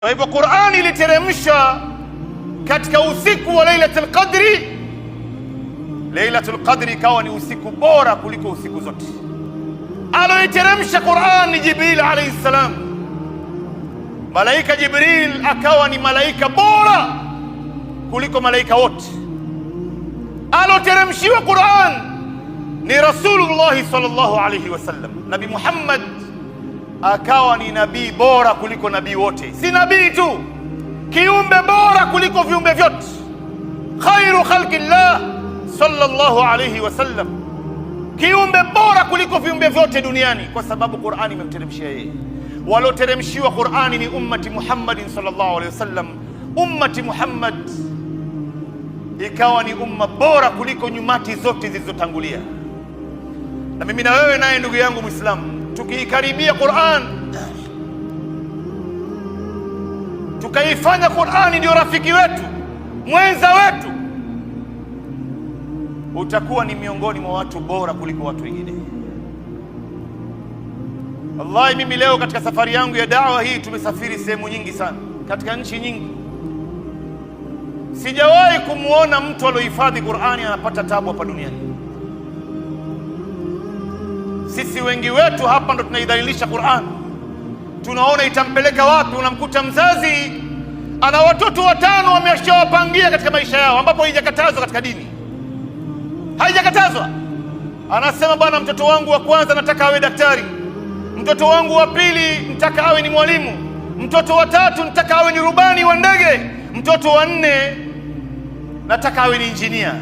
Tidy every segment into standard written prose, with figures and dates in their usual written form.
Kwa hivyo Qur'ani iliteremsha katika usiku wa Lailatul Qadri. Lailatul Qadri ikawa ni usiku bora kuliko usiku zote. Aloiteremsha Qur'an ni Jibril alayhi salam. Malaika Jibril akawa ni malaika bora kuliko malaika wote. Aloteremshiwa Qur'an ni Rasulullah sallallahu alayhi wasallam. Nabi Muhammad akawa ni nabii bora kuliko nabii wote, si nabii tu, kiumbe bora kuliko viumbe vyote, khairu khalqillah sallallahu alayhi wasallam, kiumbe bora kuliko viumbe vyote duniani, kwa sababu Qur'ani imemteremshia yeye. Waloteremshiwa Qur'ani ni ummati Muhammadin sallallahu alayhi wasallam. Ummati Muhammad ikawa ni umma bora kuliko nyumati zote zilizotangulia. Na mimi na wewe naye, ndugu yangu Muislamu, tukiikaribia Qur'an, tukaifanya Qur'ani ndio rafiki wetu, mwenza wetu, utakuwa ni miongoni mwa watu bora kuliko watu wengine. Wallahi, mimi leo katika safari yangu ya dawa hii tumesafiri sehemu nyingi sana, katika nchi nyingi, sijawahi kumwona mtu aliohifadhi Qur'ani anapata tabu hapa duniani. Sisi wengi wetu hapa ndo tunaidhalilisha Qur'an, tunaona itampeleka wapi. Unamkuta mzazi ana watoto watano ameshawapangia katika maisha yao, ambapo haijakatazwa katika dini, haijakatazwa. Anasema bwana, mtoto wangu wa kwanza nataka awe daktari, mtoto wangu wa pili nataka awe ni mwalimu, mtoto wa tatu nataka awe ni rubani wa ndege, mtoto wa nne nataka awe ni injinia.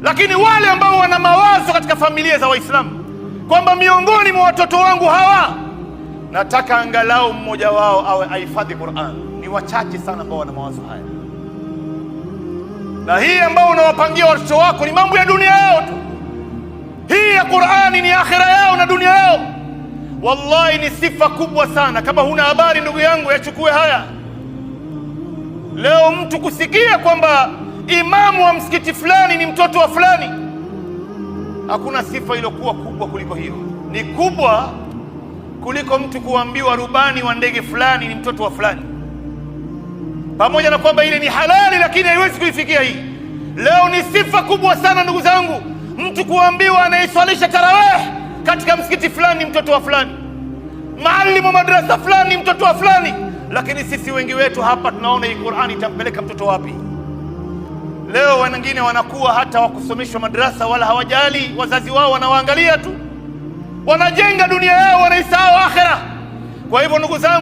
Lakini wale ambao wana mawazo katika familia za Waislamu kwamba miongoni mwa watoto wangu hawa nataka angalau mmoja wao awe ahifadhi Qur'an, ni wachache sana ambao wana mawazo haya. Na hii ambao unawapangia watoto wako ni mambo ya dunia yao tu, hii ya Qur'ani ni akhira yao na dunia yao. Wallahi ni sifa kubwa sana. Kama huna habari, ndugu yangu, yachukue haya. Leo mtu kusikia kwamba imamu wa msikiti fulani ni mtoto wa fulani, hakuna sifa iliyokuwa kubwa kuliko hiyo. Ni kubwa kuliko mtu kuambiwa rubani wa ndege fulani ni mtoto wa fulani, pamoja na kwamba ile ni halali, lakini haiwezi kuifikia hii. Leo ni sifa kubwa sana ndugu zangu, mtu kuambiwa anayeswalisha tarawih katika msikiti fulani ni mtoto wa fulani, maalimu wa madrasa fulani ni mtoto wa fulani. Lakini sisi wengi wetu hapa tunaona hii Qur'ani itampeleka mtoto wapi? Leo wengine wanakuwa hata wakusomeshwa madrasa wala hawajali, wazazi wao wanawaangalia tu, wanajenga dunia yao, wanaisahau akhera. Kwa hivyo ndugu zangu